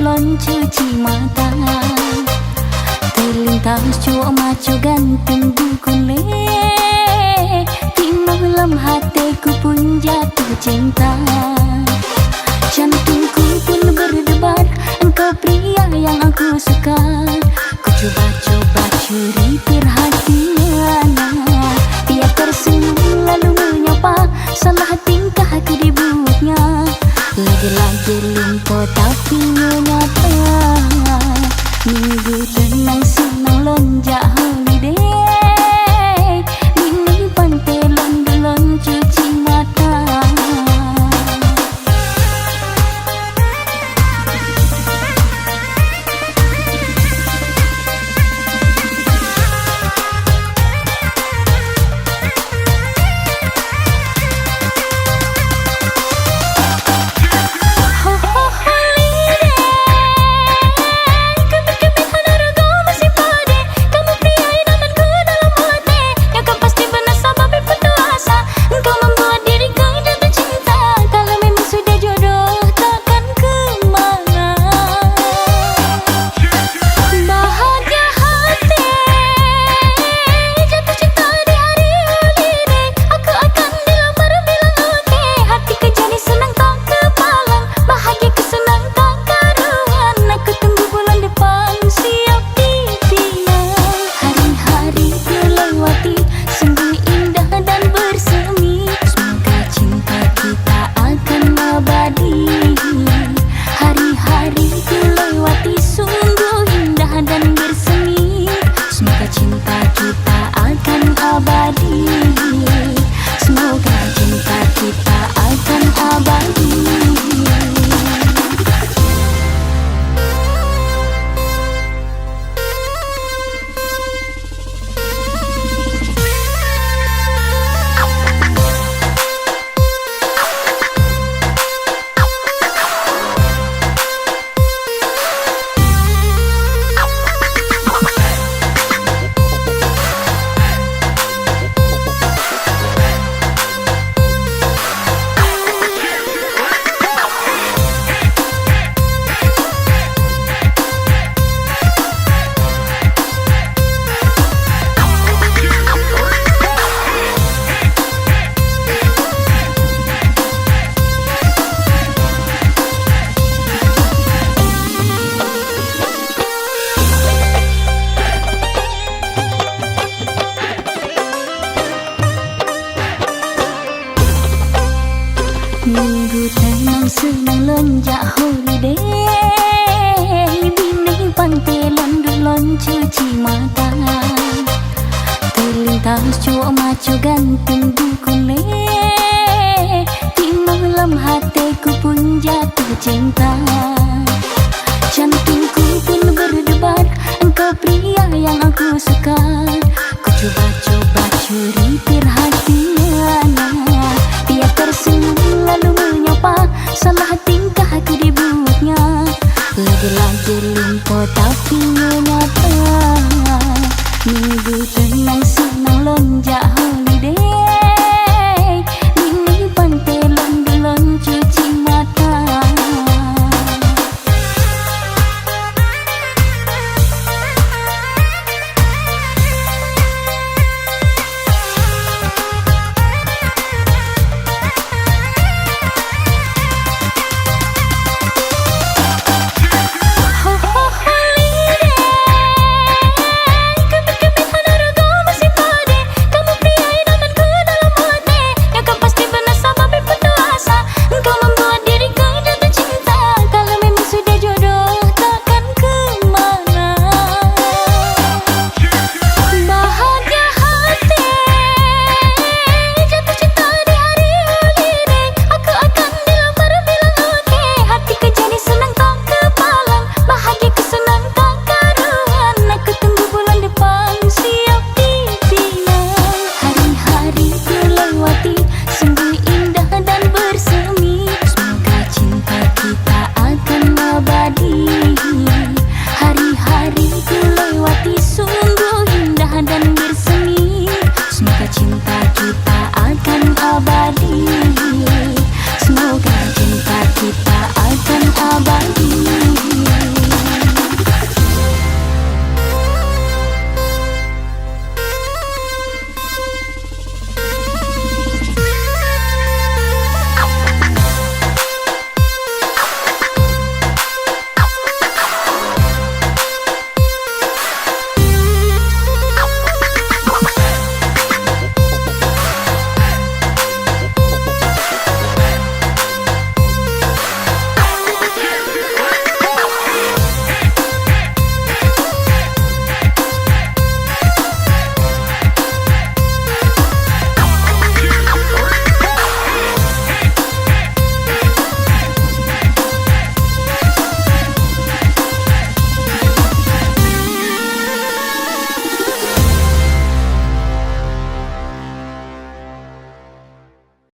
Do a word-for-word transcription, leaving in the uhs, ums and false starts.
Lon cuci mata, talintas cuak maco gantung di kulek. Timbul lam hatiku pun jatuh cinta. Jantungku pun berdebar, engkau pria yang aku suka. Ku cuba-cuba curi perhatiannya. Dia tersenyum lalu menyapa, salah tingkah aku dibuatnya. Lagi-lagi lumpuh tapi nyata. Minggu tenang senang lonjak holiday. Bini pantai London cuci mata. Engkau membuat diriku jatuh cinta. Kalau memang sudah jodoh, takkan kemana. Bahagia hati, jatuh cinta di hari holiday. Aku akan dilamar bilang oke. Hatiku jadi senang tak kepalang. Bahagiaku senang tak karuan. Aku tunggu bulan depan, siap dipinang. Hari-hari ku lewati, sungguh indah dan bersemi. Semoga cinta kita akan abadi. Hari-hari ku lewati, sungguh indah dan bersemi. Semoga cinta kita akan abadi. Semoga cinta kita akan abadi. Minggu tenang senang lonjak holiday. Bini pantai London cuci mata. Talintas cuak maco gantung di kulek. Timbul lam hatiku pun jatuh cinta. Jantungku pun berdebar, engkau pria yang aku suka. Ku cuba-cuba curi perhatiannya. Dia tersenyum lalu menyapa, salah tingkah aku dibuatnya. Lagi-lagi lumpuh tapi